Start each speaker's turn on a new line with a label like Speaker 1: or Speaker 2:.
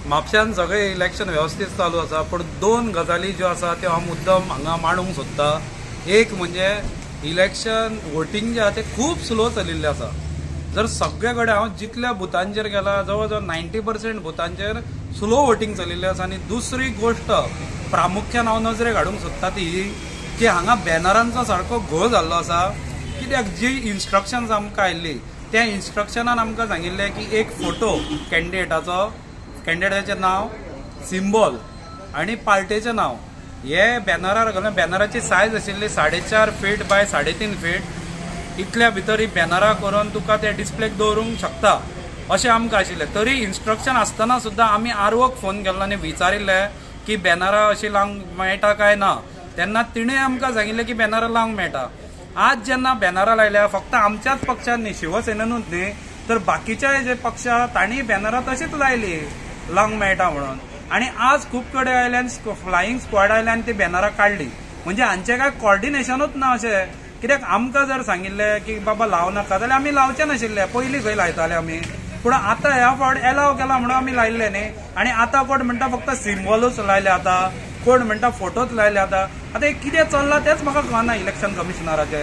Speaker 1: म्हापश्यान सगळें इलेक्शन व्यवस्थीत चालू आसा, पूण दोन गजाली ज्यो आसा त्यो हांव मुद्दम हांगा मांडूंक सोदता. एक म्हणजे इलेक्शन वोटींग जें आसा तें खूब स्लो चलिल्लें आसा. जर सगळे कडेन हांव जितल्या बुथांचेर गेला जवळ जवळ 90% बुथांचेर स्लो वोटींग चलिल्लें आसा. आनी दुसरी गोश्ट प्रामुख्यान हांव नजरेक हाडूंक सोदता ती ही की हांगा बॅनरांचो सारको घोळ जाल्लो आसा. कित्याक जी इन्स्ट्रक्शन्स आमकां आयिल्ली त्या इन्स्ट्रक्शनान आमकां सांगिल्लें की एक फोटो कॅन्डिडेटाचो, कॅन्डिडेटाचें नांव, सिम्बॉल आनी पार्टेचें नांव हे बॅनरार घालून, बॅनराची सायज आशिल्ली 4.5 फीट बाय 3.5 फीट, इतल्या भितर ही बॅनरां करून तुका ते डिस्प्लेक दवरूंक शकता अशें आमकां आशिल्लें. तरी इन्स्ट्रक्शन आसतना सुद्दां आमी आरवोक फोन केल्लो आनी विचारिल्लें की बॅनरां अशीं लावंक मेळटा काय ना, तेन्ना तिणें आमकां सांगिल्लें की बॅनरां लावंक मेळटा. आज जेन्ना बॅनरां लायल्या फक्त आमच्याच पक्षान न्ही, शिवसेनेनूच न्ही, तर बाकीच्या जे पक्ष आहा तांणी बॅनरां तशीच लायली लावंक मेळटा म्हणून. आनी आज खूब कडेन आयले आनी फ्लायींग स्क्वॉड आयले आनी ती बॅनरां काडली. म्हणजे हांचें काय कॉर्डिनेशनूच ना अशें. कित्याक आमकां जर सांगिल्लें की बाबा लावं नाका जाल्यार आमी लावचे नाशिल्ले, पयलीं खंय लायताले आमी. पूण आतां ह्या फावट एलाव केला म्हणून आमी लायिल्ले न्ही. आनी आतां कोण म्हणटा फक्त सिम्बॉलूच लायले, आतां कोण म्हणटा फोटोच लायले. आतां आतां कितें चल्लां तेंच म्हाका कळना इलेक्शन कमिशनराचें.